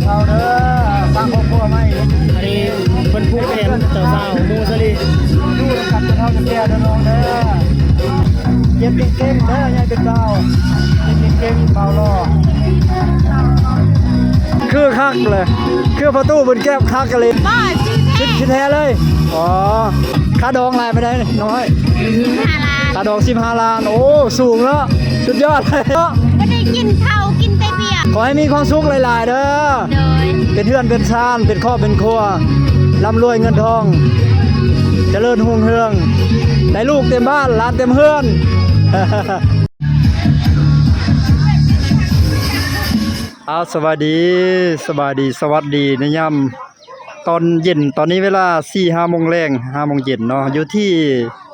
ເຖົ້າເດີ ສ້າງຄອບຄົວໃໝ່. ອັນນີ້ເພິ່ນຜູກແຂນເຈົ້າສາວໝູ່ສະລີ ຢູ່ນຳກັນເຖົ້າແກ່ເດີນ້ອງເດີ. ເຮັດເກັ່ງໆເດີ ໃຫຍ່ເປັນບ່າວ ເຮັດເກັ່ງໆ ບ່າວຫຼໍ່. ຄືຄັກເລີຍ ຄືພໍ່ຕູ້ເພິ່ນແກະຄັກອີ່ຫຼີ. ບໍ່ ຊິແທ້ ຊິແທ້ເລີຍ. ອໍ ຄ່າດອງຫຼາຍປານໃດນ້ອງ? ສິບຫ້າລ້ານ. ຄ່າດອງສິບຫ້າລ້ານ. ໂອ້ ສູງເນາະ ສຸດຍອດເນາະ. ບໍ່ໄດ້ກິນເຂົ້າ ກິນແຕ່ເບຍ. ຂໍໃຫ້ມີຄວາມສຸກຫຼາຍໆເດີ. ໂດຍ. ເປັນເຮືອນເປັນຊານ ເປັນຄອບເປັນຄົວ ລ່ຳລວຍເງິນທອງ ຈະເລີນຮຸ່ງເຮືອງ ໄດ້ລູກເຕັມບ້ານ ຫຼານເຕັມເຮືອນ. ອ້າວ ສະບາຍດີ ສະບາຍດີ ສະຫວັດດີໃນຍາມຕອນເຢັນ. ຕອນນີ້ເວລາສີ່ຫ້າໂມງແລງ ຫ້າໂມງເຢັນເນາະ ຢູ່ທີ່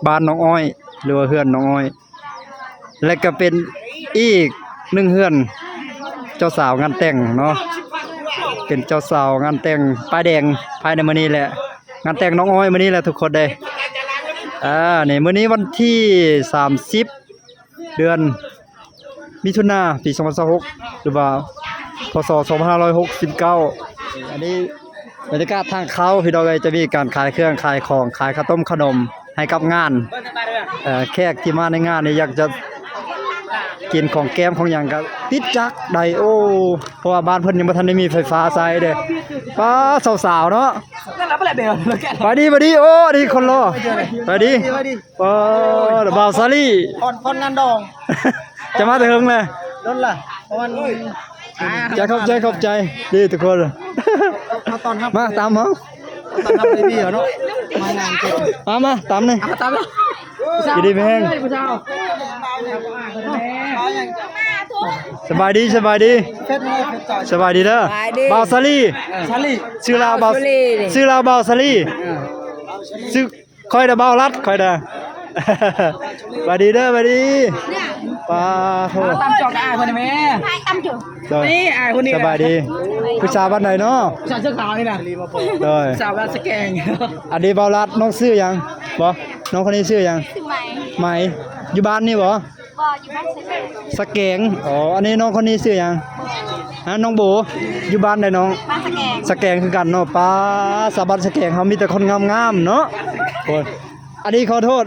ບ້ານນ້ອງອ້ອຍ ຫຼືວ່າເຮືອນນ້ອງອ້ອຍ ແລະກະເປັນອີກໜຶ່ງເຮືອນເຈົ້າສາວງານແຕ່ງເນາະ ເປັນເຈົ້າສາວງານແຕ່ງປ້າຍແດງພາຍໃນມື້ນີ້ແຫຼະ ງານແຕ່ງນ້ອງອ້ອຍມື້ນີ້ແຫຼະທຸກຄົນເດ້. ອ່າ ນີ້ ມື້ນີ້ວັນທີສາມສິບ ເດືອນມິຖຸນາ ປີສອງພັນຊາວຫົກ ຫຼືວ່າ ພ.ສ. ສອງພັນຫ້າຮ້ອຍຫົກສິບເກົ້າ. ອັນນີ້ບັນຍາກາດທາງເຂົ້າ ພີ່ນ້ອງເອີຍ ຈະມີການຂາຍເຄື່ອງຂາຍຂອງ ຂາຍເຂົ້າຕົ້ມເຂົ້າໜົມໃຫ້ກັບງານ. ເອີ ແຂກທີ່ມາໃນງານນີ້ ຢາກຈະກິນຂອງແກ້ມຂອງຫຍັງກະຕິດຈັກໄດ້. ໂອ້ ເພາະວ່າບ້ານເພິ່ນຍັງບໍ່ທັນໄດ້ມີໄຟຟ້າໃຊ້ເດ້. ປ້າ ສາວໆເນາະ. ສະບາຍດີ ສະບາຍດີ. ໂອ້ ອັນນີ້ຄົນຫຼໍ່. ສະບາຍດີ ສະບາຍດີ. ອໍ ບ່າວສາລີ ຜ່ອນ ຜ່ອນງານດອງ. ຈະມາແຕ່ເຫິງແລ້ວ ດົນລະ ປະມານ ໃຈ ຂອບໃຈ ຂອບໃຈເດີທຸກຄົນ. ມາຕາມເຮົາ ຕ້ອນຮັບດີໆເນາະ ມາງານ. ມາ ມາຕາມນີ້ ມາຕາມເນາະ. ຢູ່ດີມີແຮງ. ສະບາຍດີ ສະບາຍດີ ສະບາຍດີເດີ ບ່າວສາລີ. ສາລີ ຊື່ລາວ ບ່າວສາລີ ຊື່ລາວ ບ່າວສາລີ. ເອີ ຊື່ ຂ້ອຍນະ ບ່າວລັດ ຂ້ອຍນະ. ຫວັດດີເດີ ຫວັດດີ. ປາໂທ ຕຳຈອກອ້າຍເພິ່ນແມ່ ໂດຍ ນີ້ອ້າຍຄົນນີ້ ສະບາຍດີ. ຜູ້ສາວບ້ານໃດເນາະ? ຜູ້ສາວເສື້ອຂາວນີ້ນະ ໂດຍ ສາວບ້ານສະແກງ. ອັນນີ້ບ່າວລັດ. ນ້ອງຊື່ຫຍັງ? ບໍ່ ນ້ອງຄົນນີ້ຊື່ຫຍັງ? ຊື່ໄໝ. ໄໝ ຢູ່ບ້ານນີ້ບໍ່? ບໍ່ ຢູ່ບ້ານສະແກງ. ສະແກງ. ອໍ ອັນນີ້ນ້ອງຄົນນີ້ຊື່ຫຍັງ? ຮະ ນ້ອງໂບ. ຢູ່ບ້ານໃດນ້ອງ? ບ້ານສະແກງ. ສະແກງຄືກັນເນາະ. ປ້າ ສາວບ້ານສະແກງເຮົາມີແຕ່ຄົນງາມໆເນາະ. ໂອ້ຍ ອັນນີ້ຂໍໂທດ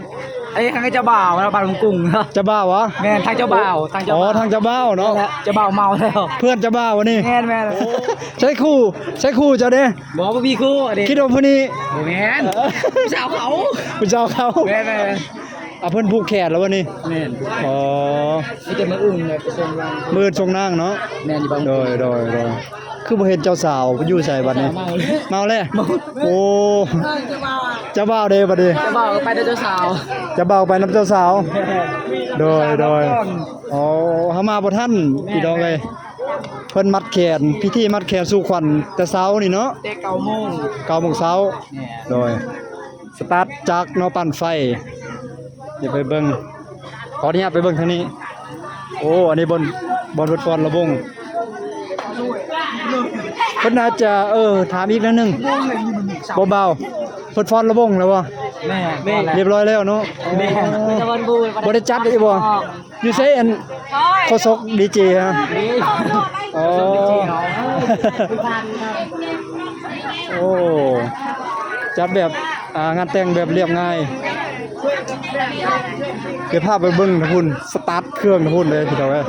ອັນນີ້ທາງເຈົ້າບ່າວນະ ບ້ານກຸງ. ເຈົ້າບ່າວຫວາ? ແມ່ນ ທາງເຈົ້າບ່າວ ທາງເຈົ້າ ອໍ ທາງເຈົ້າບ່າວເນາະ. ເຈົ້າບ່າວເມົາແລ້ວ ເພື່ອນເຈົ້າບ່າວນີ້. ແມ່ນໆ. ໃຊ່ຄູ່ ໃຊ່ຄູ່ເຈົ້າເດ້? ບໍ່ ບໍ່ມີຄູ່. ຄິດວ່າຜູ້ນີ້ ບໍ່ແມ່ນ ເອີ ຜູ້ສາວເຂົາ ຜູ້ສາວເຂົາ. ແມ່ນໆ. ອ່າ ເພິ່ນຜູກແຂນແລ້ວວະນີ້? ແມ່ນ. ອໍ ມີແຕ່ມື້ອື່ນແຫຼະໄປສົ່ງນາງ ມື້ອື່ນສົ່ງນາງເນາະ. ແມ່ນ ຢູ່ບ້ານ. ໂດຍ ໂດຍ ໂດຍ. ຄືບໍ່ເຫັນເຈົ້າສາວ ຢູ່ໃສບັດນີ້? ເມົາແລ້ວ ເມົາແລ້ວ. ໂອ້ ເຈົ້າບ່າວເດ້ບັດນີ້? ເຈົ້າບ່າວໄປນຳເຈົ້າສາວ ເຈົ້າບ່າວໄປນຳເຈົ້າສາວ. ໂດຍ ໂດຍ. ອໍ ເຮົາມາບໍ່ທັນ ແມ່ນ ພີ່ນ້ອງເອີຍ. ເພິ່ນມັດແຂນ ພິທີມັດແຂນສູ່ຂວັນແຕ່ເຊົ້ານີ້ເນາະ ແຕ່ເກົ້າໂມງ ເກົ້າໂມງເຊົ້າ. ແມ່ນ. ໂດຍ. ສະຕາດຈັກເນາະ ປັ່ນໄຟ. ດຽວໄປເບິ່ງ ຂໍອະນຸຍາດໄປເບິ່ງທາງນີ້. ໂອ້ ອັນນີ້ບ່ອນ ບ່ອນເພິ່ນຟ້ອນລຳວົງ. ເພິ່ນອາດຈະ ເອີ ຖາມອີກໜ້ອຍໜຶ່ງ. ບໍ່ ບ່າວ ເພິ່ນຟ້ອນລຳວົງແລ້ວບໍ່? ແມ່ນ ແມ່ນ ຮຽບຮ້ອຍແລ້ວເນາະ. ແມ່ນ. ບໍ່ໄດ້ຈັດອີກບໍ່? ຢູ່ໃສ ອັນ ໂຄສົກດີເຈຮະ? ອໍ ໂອ້ ຈັດແບບ ອ່າ ງານແຕ່ງແບບລຽບງ່າຍ. ດຽວພາໄປເບິ່ງທາງພຸ້ນ ສະຕາດເຄື່ອງທາງພຸ້ນເດີພີ່ນ້ອງເອີຍ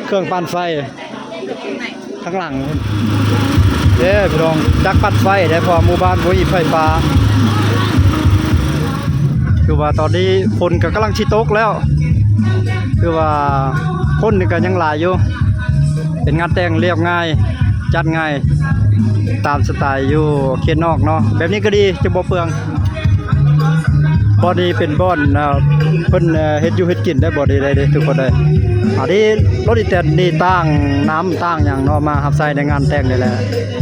ເຄື່ອງປັ່ນໄຟ. ທາງຫຼັງເດ້ພີ່ນ້ອງ ຈັກປັ່ນໄຟເດ້ ເພາະວ່າໝູ່ບ້ານບໍ່ມີໄຟຟ້າ. ຄືວ່າຕອນນີ້ຝົນກໍກຳລັງຊິຕົກແລ້ວ ຄືວ່າຄົນນີ້ກໍຍັງຫຼາຍຢູ່. ເປັນງານແຕ່ງລຽບງ່າຍ ຈັດງ່າຍ ຕາມສະໄຕຢູ່ເຂດນອກເນາະ. ແບບນີ້ກໍດີ ຈະບໍ່ເປືອງ. ບ່ອນນີ້ເປັນບ່ອນ ເອີ ເພິ່ນ ເອີ ເຮັດຢູ່ເຮັດກິນໄດ້ ບ່ອນນີ້ໄດ້ເດ້ທຸກຄົນເດ້. ອັນນີ້ລົດອີແຕນນີ້ ຕາງນ້ຳຕາງຫຍັງເນາະ ມາຮັບໃຊ້ໃນງານແຕ່ງນີ້ແຫຼະ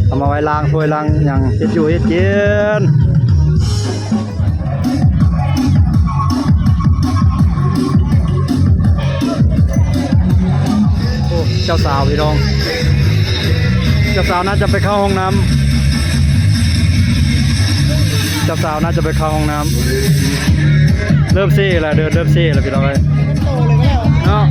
ເອົາມາໄວ້ລ້າງຖ້ວຍລ້າງຫຍັງ ເຮັດຢູ່ເຮັດກິນ. ໂອ້ ເຈົ້າສາວພີ່ນ້ອງ ເຈົ້າສາວໜ້າຈະໄປເຂົ້າຫ້ອງນ້ຳ ເຈົ້າສາວໜ້າຈະໄປເຂົ້າຫ້ອງນ້ຳ. ເລີ່ມເຊແລ້ວ ເດີນເລີ່ມເຊແລ້ວພີ່ນ້ອງເອີຍ ເນາະ.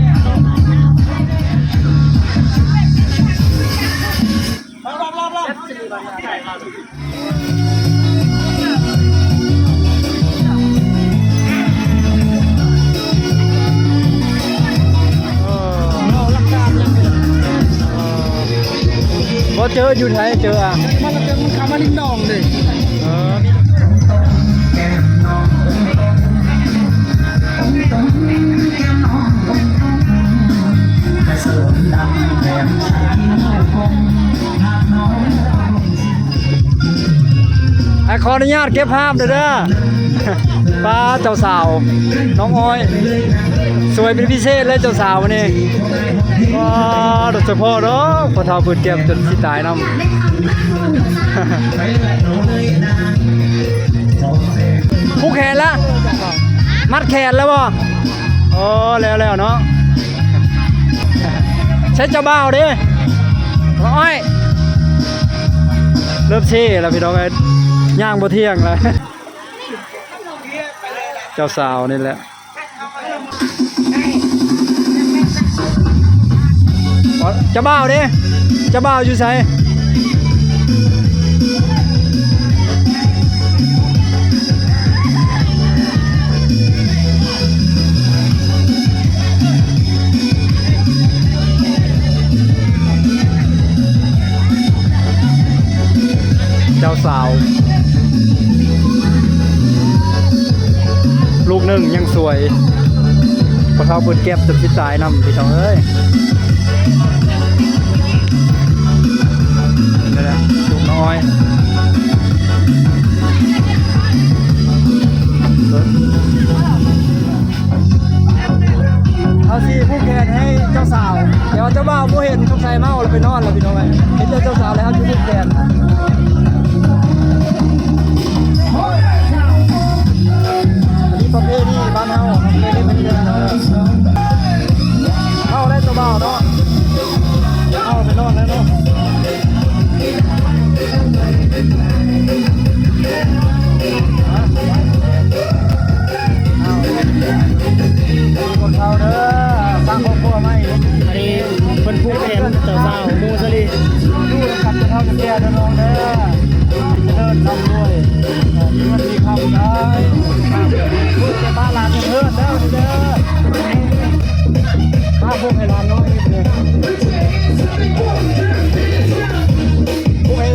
ບໍ່ເຈີຢູ່ໃສເຈີອະ ມັນເປັນ ມັນເຂົ້າມາລິງດອງເດ້. ເອີ ອ່ະ ຂໍອະນຸຍາດເກັບພາບເດີ ເດີ. ປ້າ ເຈົ້າສາວ ນ້ອງອ້ອຍ ສວຍເປັນພິເສດເລີຍເຈົ້າສາວນີ້. ວ້າ ໂດຍສະເພາະດອກ ພໍ່ເຖົ້າເປີດແກັບຈົນຊິຕາຍນຳ. ຜູກແຂນລະ ມັດແຂນແລ້ວບໍ່? ອໍ ແລ້ວໆເນາະ. ໃຊ້ເຈົ້າບ່າວເດ້ ນ້ອຍ ເລີ່ມເຊແລ້ວພີ່ນ້ອງເອີຍ ຍ່າງບໍ່ທ່ຽງແລ້ວ. ເຈົ້າສາວນີ້ແຫຼະ ເຈົ້າບ່າວເດ້ ເຈົ້າບ່າວຢູ່ໃສ? ເຈົ້າສາວ ລູກໜຶ່ງຍັງສວຍ ພໍ່ເຖົ້າເປີດແກັບຈົນຊິຕາຍນຳ ພີ່ນ້ອງເອີຍ. ນີ້ແຫຼະ ລູກນ້ອຍ ເຮົາຊິຜູກແຂນໃຫ້ເຈົ້າສາວ ແຕ່ວ່າເຈົ້າບ່າວບໍ່ເຫັນ ສົງໄສເມົາແລ້ວໄປນອນແລ້ວພີ່ນ້ອງເອີຍ. ເຫັນແຕ່ເຈົ້າສາວແລ້ວເຮົາຊິຜູກແຂນ. ອັນນີ້ປະເພນີບ້ານເຮົາ ເຄີຍເຮັດເປັນເດືອນເນາະ. ເອົາແລ້ວເຈົ້າບ່າວເນາະ ເອົາໄປນອນແລ້ວເນາະ. ເອົາ ພວກເຮົາເດີ ສ້າງຄອບຄົວໃໝ່. ອັນນີ້ເພິ່ນຜູກແຂນເຈົ້າສາວໝູ່ສະລີ ຢູ່ນຳກັນຈົນເຖົ້າຈົນແກ່ເດີນ້ອງເດີ ຈະເລີນຮ່ຳລວຍ ມີເງິນມີຄຳໄດ້ ລູກຈະມາຫຼານເທີດເດີ ເດີ. ມາຜູກໃຫ້ຫຼານນ້ອຍເດີ ຜູກໃຫ້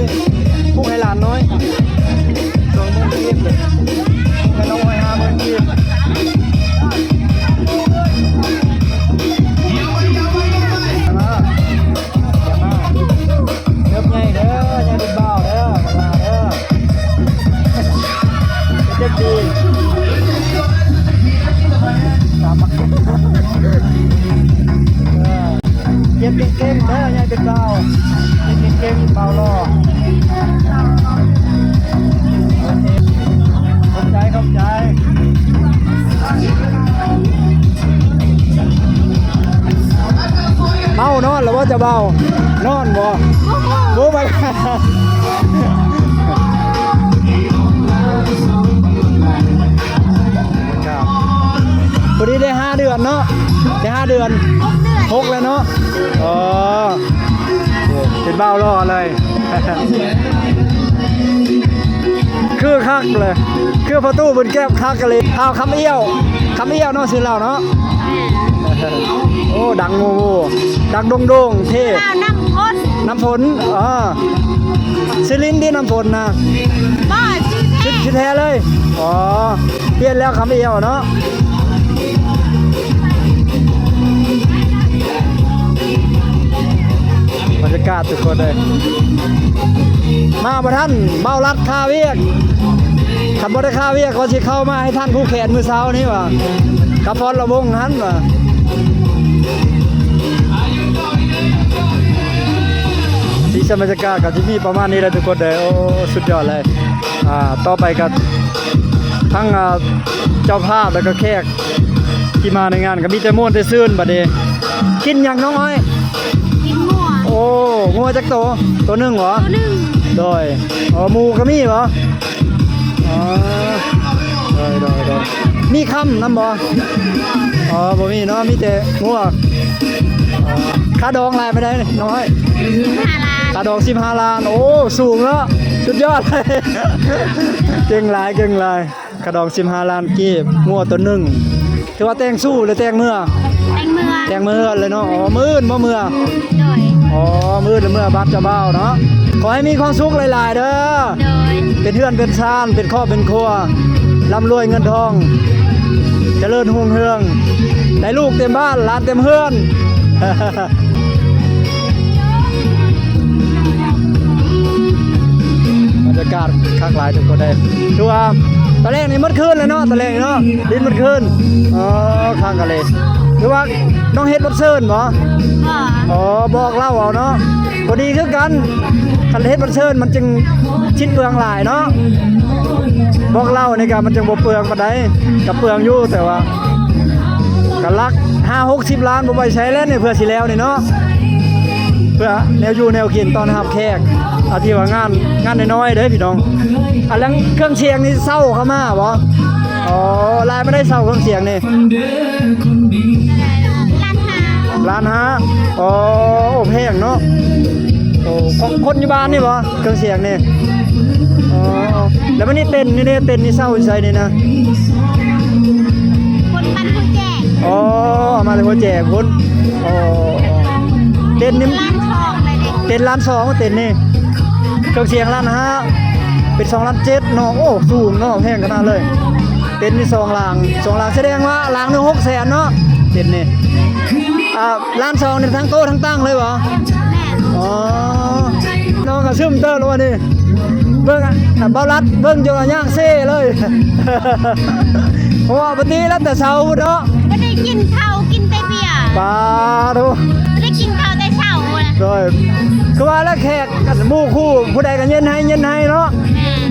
ຜູກໃຫ້ຫຼານນ້ອຍ ສອງໝື່ນກີບ ໃຫ້ນ້ອງອ້ອຍຫ້າໝື່ນກີບ. ເລີ່ມໃຫຍ່ເດີ ໃຫຍ່ເປັນບ່າວເດີ ບັກຫຼ້າເດີ ເປັນເດັກດີ ຕາມມາ ເອີ ຮຽນເກັ່ງໆເດີ ໃຫຍ່ເປັນບ່າວ ຮຽນເກັ່ງໆ ບ່າວຫຼໍ່. ໂອເຄ ຂອບໃຈ ຂອບໃຈ. ເມົານອນແລ້ວບໍ່ເຈົ້າບ່າວ? ນອນບໍ່? ບໍ່ໄປ. ພໍດີໄດ້ຫ້າເດືອນເນາະ ໄດ້ຫ້າເດືອນ ຫົກເດືອນ ຫົກແລ້ວເນາະ. ອໍ ໂອ້ ເປັນບ່າວຫຼໍ່ເລີຍ ຄືຄັກເລີຍ ຄືພໍ່ຕູ້ເພິ່ນແກັບຄັກອີ່ຫຼີ. ທ້າວຄຳອ້ຽວ ຄຳອ້ຽວເນາະ ຊື່ລາວເນາະ. ໂອ້ ດັງໂວໂວ ດັງໂດ່ງໆ ເທ່ ນ້ຳຝົນ ນ້ຳຝົນ. ອໍ ຊື່ຫຼິ້ນຕິ ນ້ຳຝົນນະ? ບໍ່ ຊື່ແທ້ ຊື່ແທ້ເລີຍ. ອໍ ປ່ຽນແລ້ວຄຳອ້ຽວເນາະ. ບັນຍາກາດທຸກຄົນເອີຍ ມາບໍ່ທັນ ບ່າວລັດຄາວຽກ. ຄັນບໍ່ໄດ້ຄາວຽກ ກໍຊິເຂົ້າມາໃຫ້ທ່ານຜູກແຂນມື້ເຊົ້ານີ້ຫວາ ກັບພອນລະວົງຫັ້ນຫວາ. ສີສັນບັນຍາກາດກໍຊິມີປະມານນີ້ແຫຼະທຸກຄົນເດີ. ໂອ້ ສຸດຍອດເລີຍ. ອ່າ ຕໍ່ໄປກໍທັງ ອ່າ ເຈົ້າພາບ ແລ້ວກໍແຂກທີ່ມາໃນງານ ກໍມີແຕ່ມ່ວນແຕ່ຊື່ນ. ບັດນີ້ກິນຫຍັງນ້ອງອ້ອຍ? ກິນງົວ. ໂອ້ ງົວຈັກໂຕ? ໂຕໜຶ່ງຫວາ? ໂຕໜຶ່ງ. ໂດຍ. ອໍ ໝູກໍມີຫວາ? ອໍ ໂດຍ ໂດຍ ໂດຍ. ມີຄຳນຳບໍ່? ອໍ ບໍ່ມີເນາະ ມີແຕ່ງົວ. ຄ່າດອງຫຼາຍປານໃດນ້ອງອ້ອຍ? ສິບຫ້າລ້ານ. ຄ່າດອງສິບຫ້າລ້ານ ໂອ້ ສູງເນາະ ສຸດຍອດ ເກັ່ງຫຼາຍ ເກັ່ງຫຼາຍ. ຄ່າດອງສິບຫ້າລ້ານກີບ ງົວໂຕໜຶ່ງ ຖືວ່າແຕ່ງຊູ້ ຫຼືແຕ່ງເມືອ? ແຕ່ງເມືອ ແຕ່ງເມືອເຮືອນເລີຍເນາະ. ອໍ ມື້ອື່ນບໍ່ເມືອ? ໂດຍ. ອໍ ມື້ອື່ນລະເມືອບ້ານເຈົ້າບ່າວເນາະ. ຂໍໃຫ້ມີຄວາມສຸກຫຼາຍໆເດີ. ໂດຍ. ເປັນເຮືອນເປັນຊານ ເປັນຄອບເປັນຄົວ ລ່ຳລວຍເງິນທອງ ຈະເລີນຮຸ່ງເຮືອງ ໄດ້ລູກເຕັມບ້ານ ຫຼານເຕັມເຮືອນ. ບັນຍາກາດຄັກຫຼາຍທຸກຄົນເດ້. ຖືວ່າຕອນແລງນີ້ໝົດຄືນແລ້ວເນາະ ຕອນແລງນີ້ເນາະ ດິນໝົດຄືນ. ອໍ ຄັກກະເລີຍ. ຫຼືວ່ານ້ອງເຮັດບັດເຊີນບໍ່? ບໍ່. ອໍ ບອກເລົ່າເອົາເນາະ. ພໍດີຄືກັນ ຄັນເຮັດບັດເຊີນມັນຈຶ່ງສິ້ນເປືອງຫຼາຍເນາະ. ບອກເລົ່ານີ້ກະມັນຈຶ່ງບໍ່ເປືອງປານໃດ ກະເປືອງຢູ່ ແຕ່ວ່າກະຫຼັກຫ້າຫົກສິບລ້ານ ບໍ່ໄປໃສແລ້ວນີ້ ເພື່ອຊິແລ້ວນີ້ເນາະ. ເພື່ອແນວຢູ່ແນວກິນ ຕ້ອນຮັບແຂກ ອາ ທີ່ວ່າງານ ງານນ້ອຍໆເດ້ພີ່ນ້ອງ. ອັນເລື່ອງເຄື່ອງສຽງນີ້ເຊົ່າເຂົ້າມາບໍ່? ອໍ ຫຼາຍປານໃດເຊົ່າເຄື່ອງສຽງນີ້? ລ້ານຫ້າ. ລ້ານຫ້າ. ອໍ ໂອ້ ແພງເນາະ. ໂອ້ ຂອງຄົນຢູ່ບ້ານນີ້ບໍ່ ເຄື່ອງສຽງນີ້? ອໍ ແລ້ວບັດນີ້ເຕັນນີ້ເດ້ ເຕັນນີ້ເຊົ່າຢູ່ໃສນີ້ນະ? ຄົນບ້ານໂພແຈກ. ອໍ ມາແຕ່ໂພແຈກພຸ້ນ. ອໍ ເຕັນນີ້ລ້ານສອງເລີຍເດ້. ເຕັນລ້ານສອງ ເຕັນນີ້ ເຄື່ອງສຽງລ້ານຫ້າ ເປັນສອງລ້ານເຈັດເນາະ. ໂອ້ ສູງເນາະ ແພງຂະໜາດເລີຍ. ເຕັນນີ້ສອງຫຼັງ ສອງຫຼັງ ສະແດງວ່າຫຼັງໜຶ່ງຫົກແສນເນາະ ເຕັນນີ້. ອ່າ ລ້ານສອງນີ້ທັງໂຕະທັງຕັ່ງເລີຍບໍ່? ແມ່ນ. ອໍ ນ້ອງກະຊຶມເຕີບແລ້ວນີ້ ເບິ່ງ ອ່າ ບ່າວລັດເບິ່ງຈົນວ່າຍ່າງເຊເລີຍ ເພາະວ່າປະຕິແລ້ວແຕ່ເຊົ້າພຸ້ນເນາະ ບໍ່ໄດ້ກິນເຂົ້າ ກິນແຕ່ເບຍ. ປາໂທ ບໍ່ໄດ້ກິນເຂົ້າແຕ່ເຊົ້ານະ. ໂດຍ ຄືວ່າແລ້ວແຂກ ອັນໝູ່ຄູ່ ຜູ້ໃດກະເຢັນໃຫ້ເຢັນໃຫ້ເນາະ. ແມ່ນ.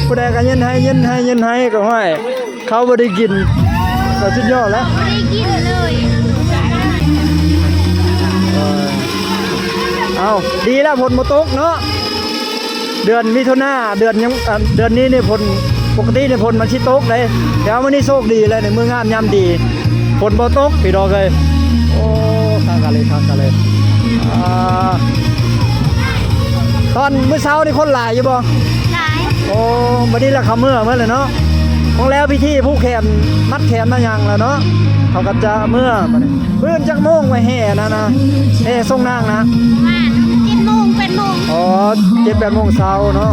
ຜູ້ໃດກະເຢັນໃຫ້ເຢັນໃຫ້ເຢັນໃຫ້ ກະຫ້ວຍ ເຂົ້າບໍ່ໄດ້ກິນ ກະສຸດຍອດແລ້ວ. ບໍ່ໄດ້ກິນເລີຍ. ເອີ ເອົ້າ ດີແລ້ວຝົນບໍ່ຕົກເນາະ ເດືອນມິຖຸນາ ເດືອນຍັງ ອ່າ ເດືອນນີ້ນີ້ຝົນ ປົກກະຕິນີ້ຝົນມັນຊິຕົກເດ້ ແຕ່ວ່າມື້ນີ້ໂຊກດີແລ້ວນີ້ ມື້ງາມຍາມດີ ຝົນບໍ່ຕົກພີ່ນ້ອງເອີຍ. ໂອ້ ຄັກກະເລີຍ ຄັກກະເລີຍ. ອ່າ ຕອນມື້ເຊົ້ານີ້ຄົນຫຼາຍຢູ່ບໍ່? ຫຼາຍ. ໂອ້ ບັດນີ້ລະເຂົາເມືອໝົດແລ້ວເນາະ ຄົງແລ້ວພິທີຜູກແຂນ ມັດແຂນມາຫຍັງແລ້ວເນາະ ເຂົາກະຈະເມືອບັດນີ້. ມື້ອື່ນຈັກໂມງໄປແຫ່ນັ້ນນະ ແຫ່ສົ່ງນາງນະ? ປະມານເຈັດໂມງ ແປດໂມງ. ອໍ ເຈັດແປດໂມງເຊົ້າເນາະ.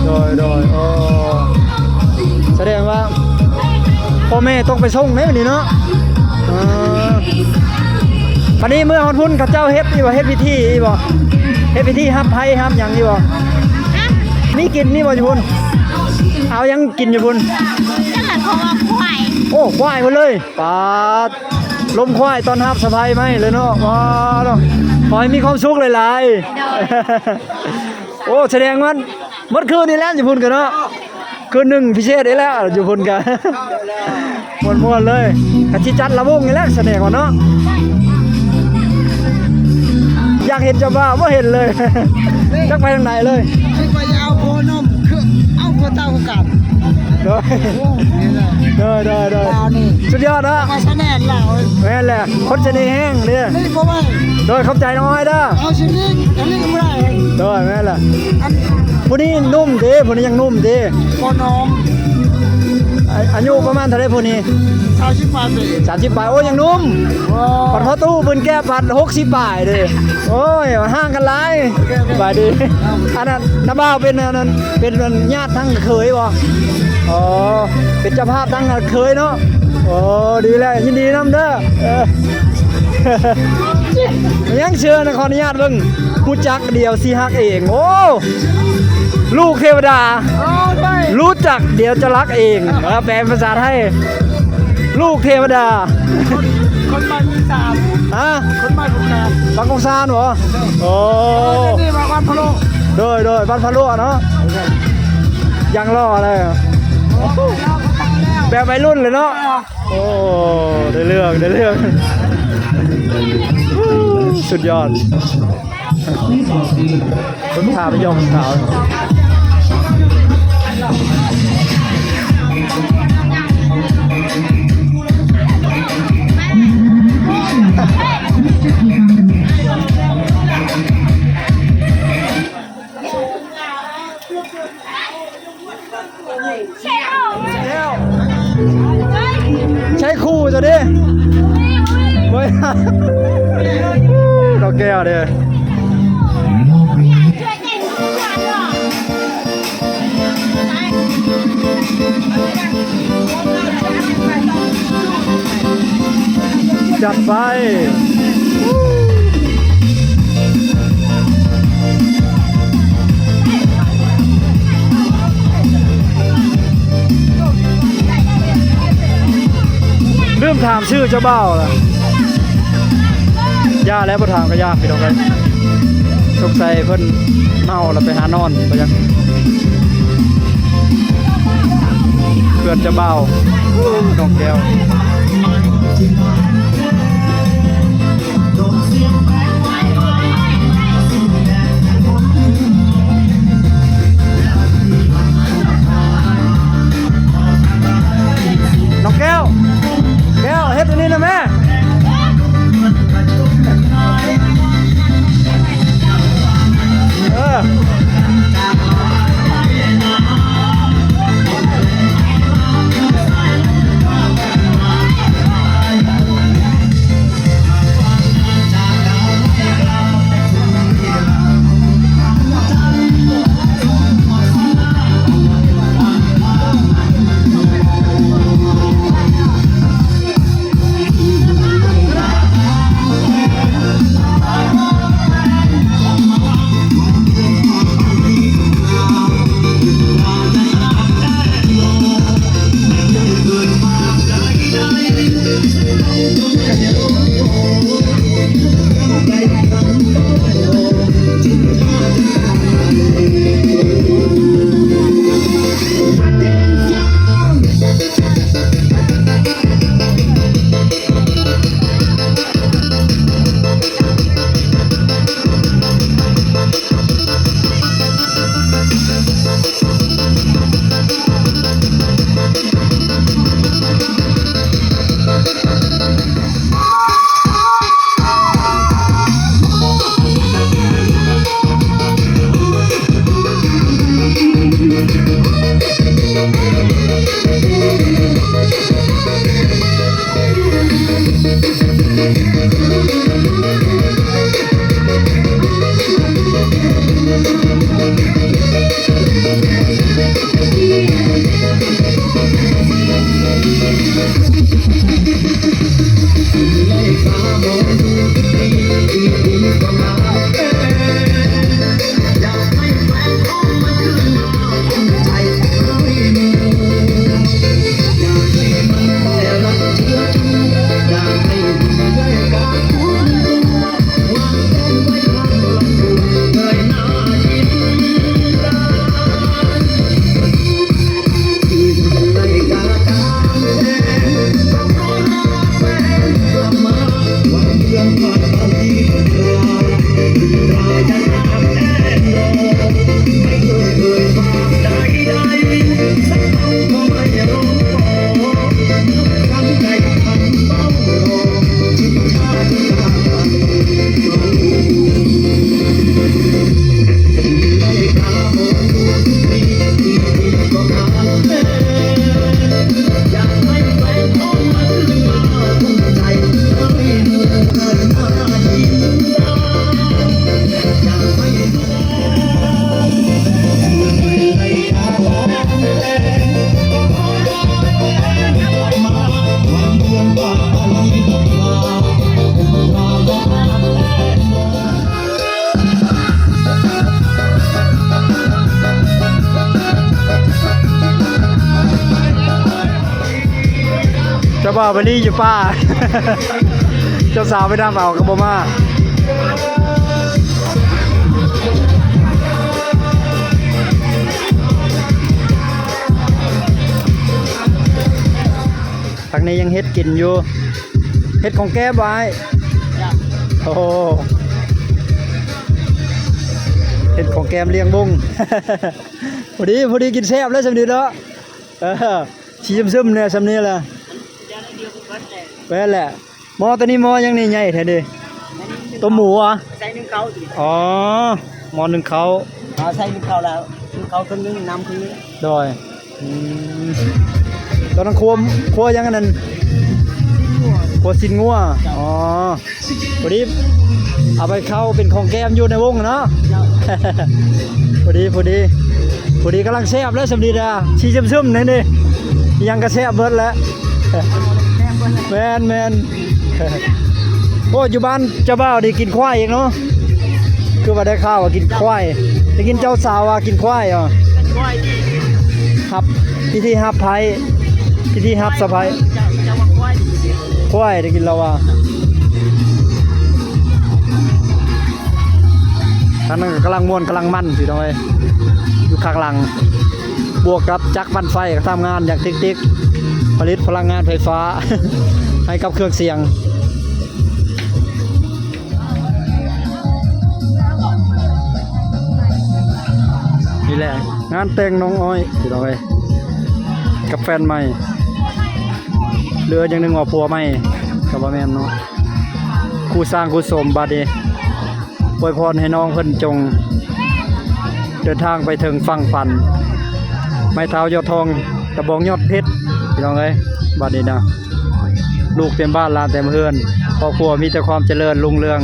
ໂດຍ ໂດຍ ໂອ້ ສະແດງວ່າພໍ່ແມ່ຕ້ອງໄປສົ່ງເດ້ບັດນີ້ເນາະ. ເອີ ບັດນີ້ເມືອຮອດພຸ້ນເຂົາເຈົ້າເຮັດອີ່ບໍ່ ເຮັດພິທີອີ່ບໍ່ ເຮັດພິທີຮັບໄພຮັບຫຍັງອີ່ບໍ່? ຮະ ມີກິນນີ້ບໍ່ຢູ່ພຸ້ນ? ເອົາຫຍັງກິນຢູ່ພຸ້ນ? ຈັກແຫຼະ ເພາະວ່າຄວາຍ. ໂອ້ ຄວາຍພຸ້ນເລີຍ. ປາດ ລົມຄວາຍຕ້ອນຮັບສະໄພໃໝ່ເລີຍເນາະ. ວ້າວ ຂໍໃຫ້ມີຄວາມສຸກຫຼາຍໆ. ໂດຍ. ໂອ້ ສະແດງວ່າໝົດຄືນນີ້ແຫຼະຢູ່ພຸ້ນກະເນາະ ຄືນໜຶ່ງພິເສດອີກແລ້ວ ຢູ່ພຸ້ນກະ ມ່ວນໆເລີຍ. ກະຊິຈັດລຳວົງນີ້ແຫຼະ ສະແດງວ່າເນາະ. ຢາກເຫັນເຈົ້າບ່າວ ບໍ່ເຫັນເລີຍ ຈັກໄປທາງໃດເລີຍ. ຄິດວ່າຈະເອົາຜົວໜຸ່ມ ຄືເອົາຜົວເຖົ້າຄືກັນ. ໂດຍ ໂອ້ ນີ້ແຫຼະ ໂດຍ ໂດຍ ໂດຍ ລາວນີ້ ສຸດຍອດເນາະ ມາສະແໜລາວ. ແມ່ນແຫຼະ ຄົນສະເໜແຮງເດ້. ນີ້ບໍ່ໄຫວ. ໂດຍ ຂອບໃຈນ້ອງອ້ອຍເດີ. ເອົາຊິນີ້ ອັນນີ້ບໍ່ໄດ້. ໂດຍ ແມ່ນແຫຼະ. ອັນ ຜູ້ນີ້ໜຸ່ມເດ້ ຜູ້ນີ້ຍັງໜຸ່ມເດ້. ບໍ່ໜຸ່ມ. ອາ ອາຍຸປະມານເທົ່າໃດຜູ້ນີ້? ສາມສິບປາຍປີ. ສາມສິບປາຍ ໂອ້ ຍັງໜຸ່ມ. ໂອ້ ບັດພໍ່ຕູ້ເພິ່ນແກ່ພັດຫົກສິບປາຍເດ້. ໂອ້ຍ ຫ່າງກັນຫຼາຍ. ໂອເຄ ໂອເຄ ສະບາຍດີ. ອັນນັ້ນ ນ້າບ່າວເປັນອັນນັ້ນ ເປັນອັນຍາດທາງເຂີຍບໍ່? ອໍ ເປັນເຈົ້າພາບທາງເຂີຍເນາະ. ໂອ້ ດີແລ້ວ ຍິນດີນຳເດີ. ເອີ ຍັງເຊື່ອນະ ຂໍອະນຸຍາດເບິ່ງ ຮູ້ຈັກດຽວຊິຮັກເອງ. ໂອ້ ລູກເທວະດາ ໂອ້ ໃຊ່ ຮູ້ຈັກດຽວຈະລັກເອງ. ເອີ ແປເປັນພາສາໄທ ລູກເທວະດາ. ຄົນ ຄົນບ້ານກຸງຊານ. ຮະ? ຄົນບ້ານກຸງຊານ. ບ້ານກຸງຊານບໍ? ໂອ້ ເອີ ນີ້ວ່າບ້ານພະໂລ. ໂດຍ ໂດຍ ບ້ານພະໂລເນາະ. ໂອເຄ ຢ່າງຫຼໍ່ເລີຍ ໂອ້ ແບບໄວລຸ້ນເລີຍເນາະ. ເອີ ໂອ້ ໄດ້ເລື່ອງ ໄດ້ເລື່ອງ ສຸດຍອດ. ເບິ່ງທ່າໄປຢອກສາວ. ແກ້ວເດີ້ ຈັດໄປ. ລືມຖາມຊື່ເຈົ້າບ່າວລະ. ຢ່າແລ້ວ ບໍ່ຖາມກໍຢ່າ ພີ່ນ້ອງເອີຍ. ສົງໄສເພິ່ນເມົາແລ້ວໄປຫານອນໄປຫຍັງ. ເພື່ອນເຈົ້າບ່າວ ນ້ອງແກ້ວ. ນ້ອງແກ້ວ ແກ້ວ ເຮັດອັນນີ້ນະແມ່. ເອີ. ເຈົ້າບ່າວໄປລີ້ຢູ່ປ່າ ເຈົ້າສາວໄປນຳເອົາກໍບໍ່ມາ. ທາງນີ້ຍັງເຮັດກິນຢູ່. ເຮັດຂອງແກ້ມບໍ່ອ້າຍ? ໂອ້ ເຮັດຂອງແກ້ມລ້ຽງວົງ. ພໍດີ ພໍດີກິນແຊບແລ້ວຊ່ຳນີ້ເນາະ. ເອີ ຊິຊຶມໆແດ່ຊ່ຳນີ້ລະ. ແມ່ນແຫຼະ. ໝໍ້ໂຕນີ້ໝໍ້ຫຍັງນີ້ໃຫຍ່ແທ້ເດ? ຕົ້ມໝູຫວາ? ໃສ່ໜຶ້ງເຂົ້າ. ອໍ ໝໍ້ໜຶ້ງເຂົ້າ. ເອົາໃສ່ໜຶ້ງເຂົ້າແລ້ວ ໜຶ້ງເຂົ້າເຄິ່ງໜຶ່ງ ນ້ຳເຄິ່ງໜຶ່ງ. ໂດຍ. ອືມ ຕອນນັ້ນຄົວ ຄົວຫຍັງອັນນັ້ນ? ຄົວຊີ້ນງົວ. ເຈົ້າ. ອໍ ພໍດີເອົາໄປເຂົ້າເປັນຂອງແກ້ມຢູ່ໃນວົງເນາະ. ເຈົ້າ. ພໍດີ ພໍດີ ພໍດີກຳລັງແຊບແລ້ວ ສຳນີ້ນະ ສີຊຶມໆ ໃນນີ້ ອີ່ຫຍັງກໍແຊບເບິດແຫຼະ. ແມ່ນໆ. ໂອ້ ຢູ່ບ້ານເຈົ້າບ່າວນີ້ກິນຄວາຍອີກເນາະ. ຄືວ່າໄດ້ຂ່າວວ່າກິນຄວາຍ ໄດ້ຍິນເຈົ້າສາວວ່າກິນຄວາຍ. ອໍ ຄວາຍດີ. ຮັບ ພິທີຮັບໃພ້ ພິທີຮັບສະໃພ້. ເຈົ້າ ເຈົ້າວ່າຄວາຍດີ. ຄວາຍ ໄດ້ຍິນລາວວ່າ. ທາງນັ້ນກໍກຳລັງມ່ວນກຳລັງມັນ ພີ່ນ້ອງເອີຍ ຢູ່ຂ້າງຫຼັງ ບວກກັບຈັກປັ່ນໄຟກໍທຳງານຢ່າງຕິກໆ ຜະລິດພະລັງງານໄຟຟ້າ ໃຫ້ກັບເຄື່ອງສຽງ. ນີ້ແຫຼະ ງານແຕ່ງນ້ອງອ້ອຍ ພີ່ນ້ອງເອີຍ ກັບແຟນໃໝ່ ຫຼືວ່າຢ່າງໜຶ່ງວ່າຜົວໃໝ່ກໍບໍ່ແມ່ນເນາະ ຄູ່ສ້າງຄູ່ສົມ. ບາດນີ້ອວຍພອນໃຫ້ນ້ອງເພິ່ນຈົ່ງເດີນທາງໄປເຖິງຝັ່ງຝັນ ໄມ້ເທົ້າຍອດທອງ ຕະບອງຍອດເພັດ ພີ່ນ້ອງເອີຍ. ບາດນີ້ນະ ລູກເຕັມບ້ານ ຫຼານເຕັມເຮືອນ ຄອບຄົວມີແຕ່ຄວາມຈະເລີນຮຸ່ງເຮືອງ.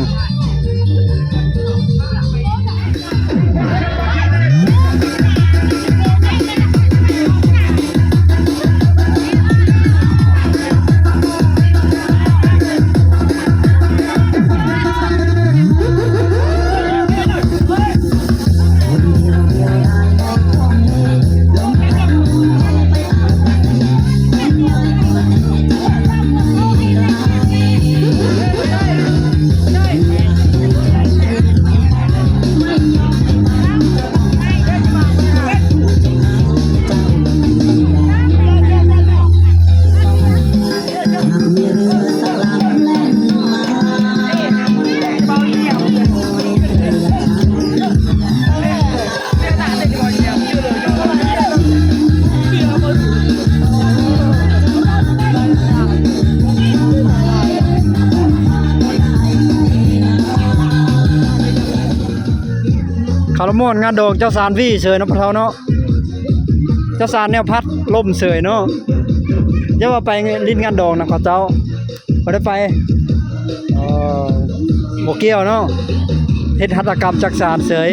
ຄາລະມ່ວນງານດອງເຈົ້າສານວີເສີຍເນາະ ພໍ່ເຖົ້າເນາະ. ເຈົ້າສານແນວພັດລົມເສີຍເນາະ. ຢ່າວ່າໄປຫຼິ້ນງານດອງນຳເຂົາເຈົ້າ ບໍ່ໄດ້ໄປ. ເອີ ບໍ່ກ່ຽວເນາະ ເຮັດຫັດຖະກຳຈັກສານເສີຍ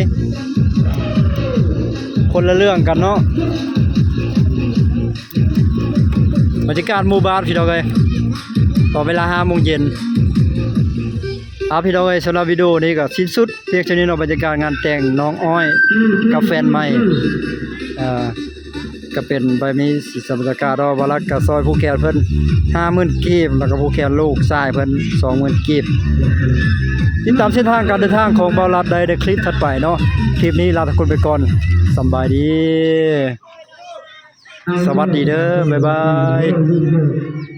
ຄົນລະເລື່ອງກັນເນາະ. ບັນຍາກາດໝູ່ບ້ານ ພີ່ນ້ອງເອີຍ ຕອນເວລາຫ້າໂມງເຢັນ. ອ່າ ພີ່ນ້ອງເອີຍ ສຳລັບວິດີໂອນີ້ກໍສິ້ນສຸດພຽງເທົ່ານີ້ເນາະ ບັນຍາກາດງານແຕ່ງນ້ອງອ້ອຍກັບແຟນໃໝ່. ເອີ ກໍເປັນໄປມີສີສັນບັນຍາກາດເນາະ. ບ່າວລັດກໍຊ່ອຍຜູກແຂນເພິ່ນຫ້າໝື່ນກີບ ແລ້ວກໍຜູກແຂນລູກຊາຍເພິ່ນສອງໝື່ນກີບ. ຕິດຕາມເສັ້ນທາງການເດີນທາງຂອງບ່າວລັດໄດ້ໃນຄລິບຖັດໄປເນາະ. ຄລິບນີ້ລາທຸກຄົນໄປກ່ອນ. ສຳບາຍດີ. ສະຫວັດດີເດີ. ບາຍບາຍ.